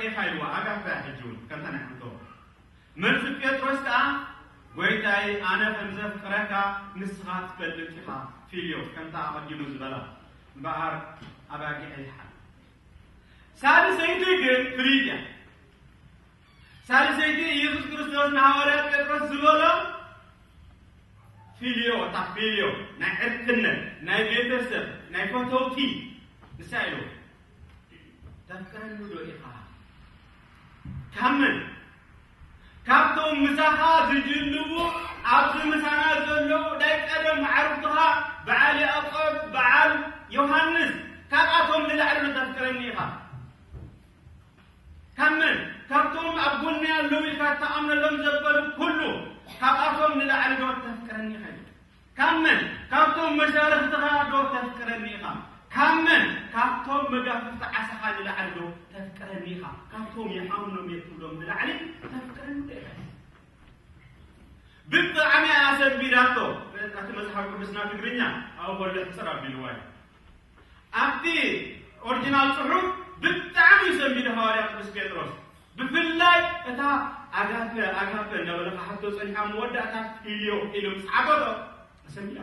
ኢኻ ኢልዋ ኣጋታ ሕጂ እውን ከምታ ናይ ሓንቶ። መልሲ ጴጥሮስ ከኣ፣ ጎይታይ፣ ኣነ ከም ዘፍቅረካ ንስኻ ትፈልጥ ኢኻ፣ ፊልዮ፣ ከምታ ኣቐዲሙ ዝበላ፣ እምበኣር ኣባጊዐ ይሓል። ሳልሰይቲ ግን ፍልይቲ እያ። ሳልሰይቲ ኢየሱስ ክርስቶስ ንሃዋርያ ጴጥሮስ ዝበሎ ፊልዮ፣ እታ ፊልዮ ናይ ዕርክነት፣ ናይ ቤተሰብ፣ ናይ ፈተውቲ ንሳ ኢልዎ። ተፍቅረኒ ዶ ኢኻ? ካብ መን? ካብቶም ምሳኻ ዝጅልቡ፣ ኣብዚ ምሳና ዘለዉ ናይ ቀደም ኣዕሩኽትኻ፣ በዓል ያዕቆብ፣ በዓል ዮሃንስ፣ ካብኣቶም ንላዕሊ ዶ ተፍቅረኒ ኢኻ? ካብ መን? ካብቶም ኣብ ጎነይ ኣለዉ ኢልካ እትኣምነሎም ዘበሉ ኩሉ፣ ካብኣቶም ንላዕሊ ዶ ተፍቅረኒ ኢኻ? ካብ መን? ካብቶም መሻርኽትኻ ዶ ተፍቅረኒ ኢኻ? ካብ መን? ካብቶም መጋፍፍቲ ዓሳኻ ንላዕሊ ዶ ተፍቅረኒ ኢኻ? ካብቶም ይሓምኖም እየ ትብሎም ንላዕሊ ተፍቅረኒ ዶ ኢኻ? ብጣዕሚ ኣሰንቢዳቶ። እቲ መጽሓፍ ቅዱስና ትግርኛ ኣብኡ ከሎ ሕጽር ኣቢልዋ እዩ። ኣብቲ ኦሪጂናል ጽሑፍ ብጣዕሚ እዩ ሰንቢዱ ሃዋርያ ቅዱስ ጴጥሮስ። ብፍላይ እታ ኣጋፔ፣ ኣጋፔ እናበለ ክሓቶ ጸኒሓ፣ ኣብ መወዳእታ ፊልዮ ኢሉ ምስ ዓበዶ ኣሰንቢዳ።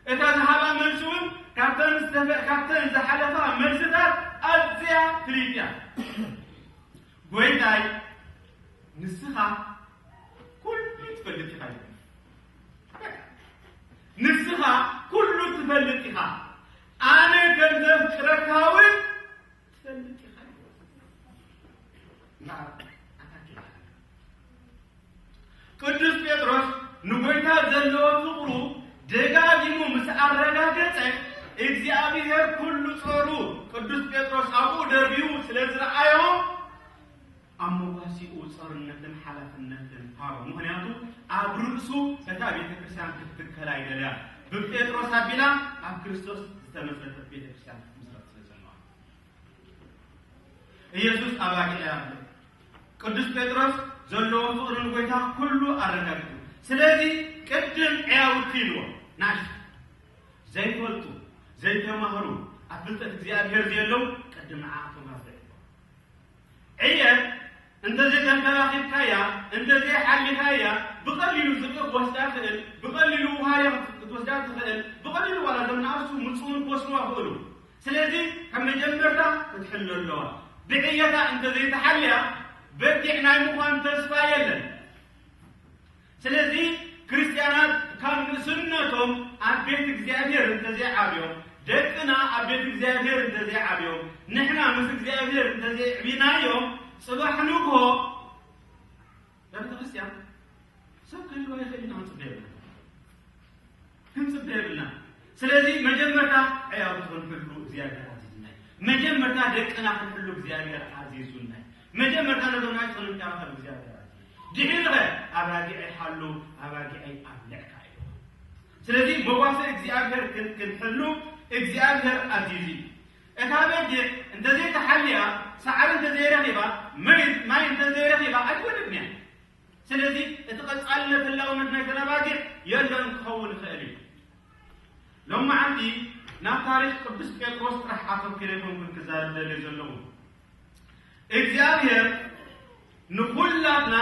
እታ ዝሃባ መልሲ እውን ካብተን ዝተፈ-፣ ካብተን ዝሓለፋ መልስታት ኣዝያ ፍልይቲ እያ። ጎይታይ፣ ንስኻ ኩሉ ትፈልጥ ኢኻ። ንስኻ ኩሉ ትፈልጥ ኢኻ። ኣነ ከም ዘፍቅረካ እውን ትፈልጥ ኢኻ። ቅዱስ ጴጥሮስ ንጎይታ ዘለዎ ፍቕሩ ደጋጊሙ ምስ ኣረጋገጸ፣ እግዚኣብሔር ኩሉ ጾሩ። ቅዱስ ጴጥሮስ ኣብኡ ደርቢቡ ስለ ዝረኣዮ፣ ኣብ መዋሲኡ ጾርነትን ሓላፍነትን ሃቦ። ምኽንያቱ ኣብ ርእሱ እታ ቤተ ክርስቲያን ክትትከል ኣይደለያ። ብጴጥሮስ ኣቢላ ኣብ ክርስቶስ ዝተመስረተት ቤተ ክርስቲያን ክትምስረት ስለ ዘለዋ። ኢየሱስ ኣባጊዕ እያ። ቅዱስ ጴጥሮስ ዘለዎ ፍቕሪ ንጎይታ ኩሉ ኣረጋግጡ። ስለዚ ቅድም ዕያውቲ ኢልዎ። ናሽ ዘይፈልጡ፣ ዘይተማህሩ፣ ኣብ ፍልጠት እግዚኣብሔር ዘየለዉ ቅድም ንዓኣቶም ኣፍርሕዎ። ዕየ እንተዘይተንከባኺብካያ፣ እንተዘይሓሊኻያ፣ ብቐሊሉ ዝርኢ ክወስዳ ይኽእል፣ ብቐሊሉ ውሃርያ ክትወስዳ ትኽእል፣ ብቐሊሉ ዋላ እዞም ንኣሽቱ ምጽውን ክወስድዋ ይኽእሉ። ስለዚ ካብ መጀመርታ ክትሕሎ ኣለዋ። ብዕየታ እንተዘይተሓልያ በጊዕ ናይ ምዃን ተስፋ የለን። ስለዚ ክርስትያናት ካብ ንእስነቶም ኣብ ቤት እግዚኣብሔር እንተዘይዓብዮም፣ ደቅና ኣብ ቤት እግዚኣብሔር እንተዘይዓብዮም፣ ንሕና ምስ እግዚኣብሔር እንተዘይዕቢናዮም፣ ጽባሕ ንግሆ በቤተ ክርስቲያን ሰብ ክህልዋ ይኽእል ኢና ክንጽበ የብልና። ክንጽበ የብልና። ስለዚ መጀመርታ ዕያውቲ ክንሕሉ እግዚኣብሔር ኣዚዙና እዩ። መጀመርታ ደቅና ክንሕሉ እግዚኣብሔር ኣዚዙና እዩ። መጀመርታ ነቶም ናይ ክንከባኸብ እግዚኣብሔር ኣዚዙ። ድሒሩ ኸ ኣባጊዐይ ሓሉ፣ ኣባጊዐይ ኣብልዕካ እዩ። ስለዚ መዋሰ እግዚኣብሔር ክን-፣ ክንሕሉ እግዚኣብሔር ኣዚዙ እዩ። እታ በጊዕ እንተዘይተሓልያ፣ ሳዕሪ እንተዘይረኺባ፣ መሬት ማይ እንተዘይረኺባ ኣይትወልድን እያ። ስለዚ እቲ ቀጻልነት ህላውነት ናይ ተናባጊዕ የለን ክኸውን ይኽእል እዩ። ሎም መዓልቲ ናብ ታሪኽ ቅዱስ ጴጥሮስ ጥራሕ ኣተኪረ ኣይኮንኩን ክዛረብ ደልየ ዘለኹ። እግዚኣብሔር ንኹላትና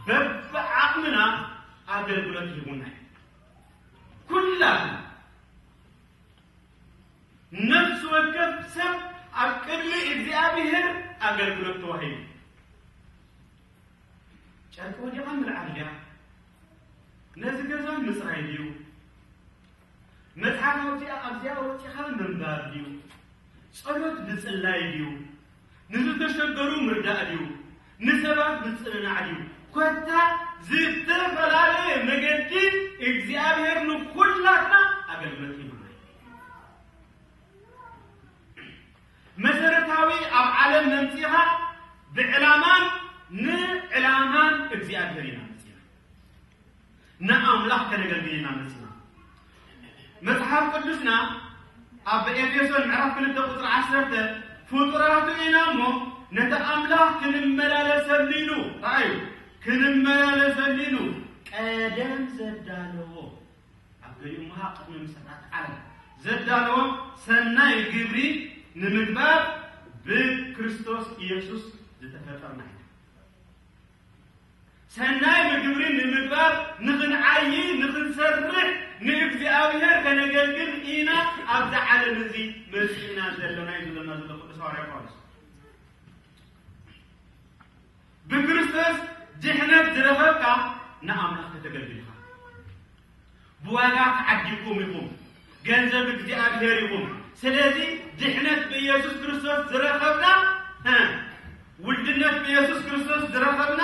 በብዓቕምና ኣገልግሎት ሂቡና እዩ። ኩላትና ነፍሲ ወከፍ ሰብ ኣብ ቅድሚ እግዚኣብሔር ኣገልግሎት ተዋሂቡ። ጨርቂ ወዲቓ ምልዓል ድያ? ነዚ ገዛ ምጽራይ ድዩ? መጽሓፍ ኣብዚኣ፣ ኣብዚኣ ወጺኻ ምንባር ድዩ? ጸሎት ምጽላይ ድዩ? ንዝተሸገሩ ምርዳእ ድዩ? ንሰባት ምጽንናዕ ድዩ? ኮታ ዝተፈላለየ መገዲ እግዚኣብሔር ንኹላትና ኣገልግሎት ሂቡና። መሰረታዊ ኣብ ዓለም መምጺኻ ብዕላማን ንዕላማን እግዚኣብሔር ኢና መጺና። ንኣምላኽ ከነገልግል ኢና መጺና። መጽሓፍ ቅዱስና ኣብ ኤፌሶን ምዕራፍ ክልተ ቁጽሪ ዓሰርተ፣ ፍጡራቱ ኢና እሞ ነቲ ኣምላኽ ክንመላለሰሉ ኢሉ፣ ረኣዩ፣ ክንመላለሰሉ ኢሉ ቀደም ዘዳለዎ፣ ኣብ ገሊኡ እምሃ ቅድሚ ምስራት ዓለም ዘዳለዎ ሰናይ ግብሪ ንምግባር ብክርስቶስ ኢየሱስ ዝተፈጠርና ኢና። ሰናይ ምግብሪ ንምግባር ንኽንዓዪ፣ ንኽንሰርሕ፣ ንእግዚኣብሔር ከነገልግል ኢና ኣብዚ ዓለም እዚ መጺእና ዘለና እዩ ዝብለና ዘሎ ቅዱስ ሃዋርያ ጳውሎስ። ብክርስቶስ ድሕነት ዝረኸብካ ንኣምላኽ ከተገልግል ኢኻ። ብዋጋ ተዓዲግኩም ኢኹም፣ ገንዘብ እግዚኣብሔር ኢኹም። ስለዚ ድሕነት ብኢየሱስ ክርስቶስ ዝረኸብና፣ እ፣ ውልድነት ብኢየሱስ ክርስቶስ ዝረኸብና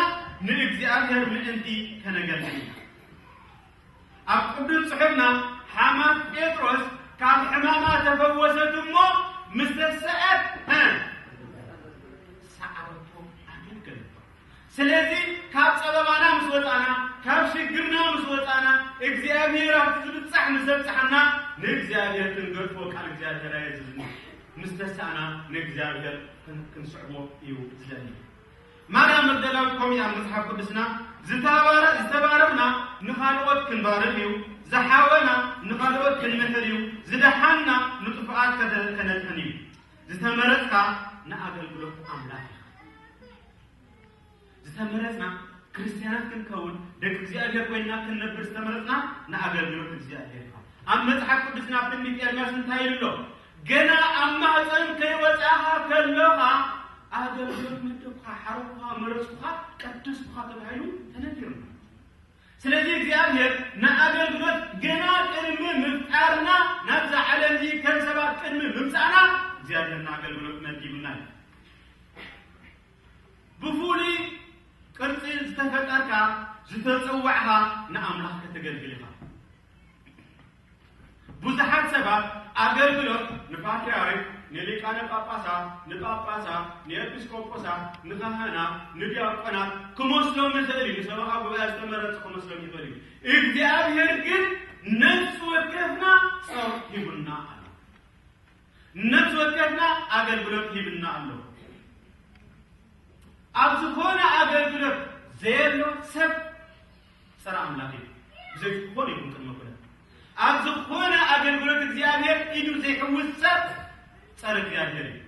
ንእግዚኣብሔር ምእንቲ ከነገልግል ኢና። ኣብ ቅዱስ ጽሑፍና ሓማት ጴጥሮስ ካብ ሕማማ ተፈወሰት እሞ ምስ ተሰአት፣ እ፣ ሰዓረቶ ኣገልገለቶ። ስለዚ ካብ ጸበባና ምስ ወጻና፣ ካብ ሽግርና ምስ ወጻና፣ እግዚኣብሔር ኣብቲ ዝብጻሕ ምስ ኣብጽሓና፣ ንእግዚኣብሔር ክንገድፎ ቃል እግዚኣብሔር ኣየዝዝና። ምስ ተሳእና ንእግዚኣብሔር ክን-፣ ክንስዕቦ እዩ ዝደሊ። ማርያም መግደላዊት ከምኡ እያ ኣብ መጽሓፍ ቅዱስና፣ ዝተባረ-፣ ዝተባረኽና ንኻልኦት ክንባርኽ እዩ፣ ዝሓወና ንኻልኦት ክንምሕር እዩ፣ ዝደሓንና ንጥፉኣት ከተ-፣ ከነድሕን እዩ። ዝተመረጽካ ንኣገልግሎት ኣምላኽ ኢኻ። ዝተመረጽና ክርስትያናት ክንከውን፣ ደቂ እግዚኣብሔር ኮይንና ክንነብር ዝተመረጽና ንኣገልግሎት እግዚኣብሔር ኢኻ። ኣብ መጽሓፍ ቅዱስና ኣብ ትንቢት ኤርምያስ እንታይ ኢሉ ኣሎ? ገና ኣብ ማህፀን ከይወጻኻ ከለኻ ኣገልግሎት መደብካ፣ ሓረኹኻ፣ መረጽኩኻ፣ ቀደስኩኻ ተባሂሉ ተነጊሩና። ስለዚ እግዚኣብሔር ንኣገልግሎት ገና ቅድሚ ምፍጣርና፣ ናብዛ ዓለም እዚ ከም ሰባት ቅድሚ ምምጻእና እግዚኣብሔር ንኣገልግሎት መዲቡና እዩ። ብፍሉይ ቅርጺ ዝተፈጠርካ፣ ዝተጸዋዕካ ንኣምላኽ ከተገልግል ኢኻ። ብዙሓት ሰባት ኣገልግሎት ንፓትርያርክ፣ ንሊቃነ ጳጳሳት፣ ንጳጳሳት፣ ንኤጲስቆጶሳት፣ ንካህናት፣ ንዲያቆናት ክመስሎም ይኽእል እዩ። ንሰበኻ ጉባኤ ዝተመረጸ ክመስሎም ይኽእል እዩ። እግዚኣብሔር ግን ነፍሲ ወከፍና ጸር ሂቡና ኣሎ። ነፍሲ ወከፍና ኣገልግሎት ሂብና ኣሎ። ኣብ ዝኾነ ኣገልግሎት ዘየሎ ሰብ ጸረ ኣምላኽ እዩ። ብዘይ ዝኾነ ይኹን ቅድመ ኩነት ኣብ ዝኾነ ኣገልግሎት እግዚኣብሔር ኢዱ ዘይሕውስ ሰብ ጸረ እግዚኣብሔር እዩ።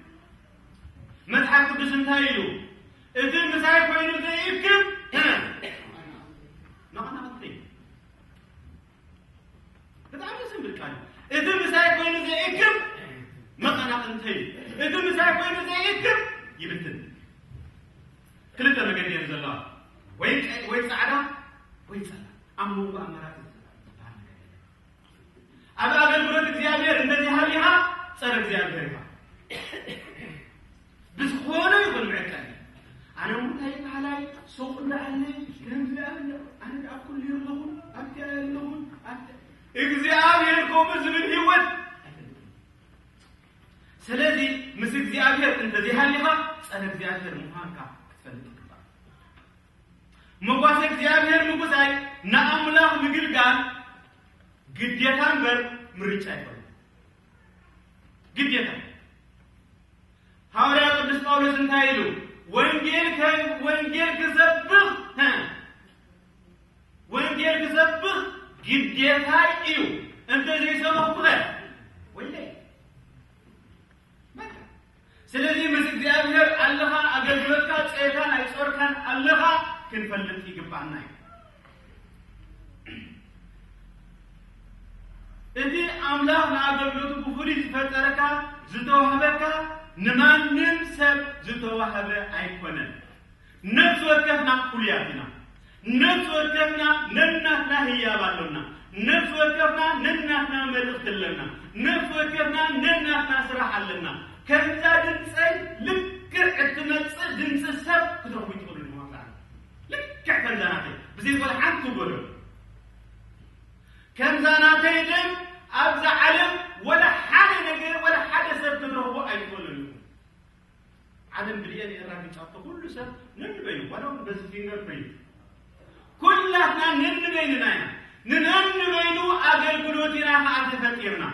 መጽሓፍ ቅዱስ እንታይ ኢሉ? እቲ ምሳይ ኮይኑ ዘይእክብ መቐናቕንተይ እዩ። ብጣዕሚ ደስ ዝብል ቃል እዩ። እቲ ምሳይ ኮይኑ ዘይእክብ መቐናቕንተይ እዩ። እቲ ምሳይ ኮይኑ ዘይእክብ ይብትን። ክልተ መገዲ እየን ዘለዋ። ወይ ቀ-፣ ወይ ጻዕዳ ወይ ጸላም። ኣብ መንጎ ኣማራጺ ዝበሃል ነገር የለን። ኣብ ኣገልግሎት እግዚኣብሔር እንደዚህ ሃሊኻ ጸረ እግዚኣብሔር ኢኻ። ብዝኾነ ይኹን መዕቀኒ ኣነ እንታይ ይበሃላይ ሱቕ እንዳኣለ ከምዚ ኣለ ኣነ ኣብ ኩሉ ይርለኹን ኣብቲ ኣለኹን ኣብቲ እግዚኣብሔር ከምኡ ዝብል ህይወት ኣይፈልጥን። ስለዚ ምስ እግዚኣብሔር እንተዘይሃሊኻ ጸረ እግዚኣብሔር ምዃንካ ክትፈልጥ ይግባእ። መጓሰ እግዚኣብሔር ምጉሳይ ንኣምላኽ ምግልጋል ግዴታ እምበር ምርጫ ኣይኮነን። ግዴታ። ሃዋርያ ቅዱስ ጳውሎስ እንታይ ኢሉ? ወንጌል ከ-፣ ወንጌል ክሰብኽ፣ ሀ፣ ወንጌል ክሰብኽ ግዴታይ እዩ። እንተ ዘይሰበኽኩኸ ወይለይ። በቃ። ስለዚ ምስ እግዚኣብሔር ኣለኻ፣ ኣገልግሎትካ ጸርካን ኣይጸርካን ኣለኻ ክንፈልጥ ይግባኣና እዩ። እቲ ኣምላኽ ንኣገልግሎቱ ብፍሉይ ዝፈጠረካ፣ ዝተዋህበካ፣ ንማንም ሰብ ዝተዋህበ ኣይኮነን። ነፍሲ ወከፍና ፍሉያት ኢና። ነፍሲ ወከፍና ነናትና ህያብ ኣሎና። ነፍሲ ወከፍና ነናትና መልእኽቲ ኣለና። ነፍሲ ወከፍና ነናትና ስራሕ ኣለና። ከምዛ ድምፀይ ልክዕ እትመፅእ ድምፂ ሰብ ክትረኽቡ ትኽእሉ ኢኹም ኣብ ላዕሊ። ልክዕ ከምዛ ናተይ ብዘይ ዝኾነ ሓንቲ ጎደሎ። ከምዛ ናተይ ድም ኣብዛ ዓለም ወላ ሓደ ነገር ወላ ሓደ ሰብ ክትረኽቦ ኣይትኽእሉን ኢኹም። ዓለም ብድኤን ኤራ ግጫቶ ኩሉ ሰብ ነንበይኑ ዋላ እውን በዚ ፊንገር ፕሪንት ኩላትና ነንበይንና ኢና። ንነንበይኑ ኣገልግሎት ኢና ከዓ ተፈጢርና።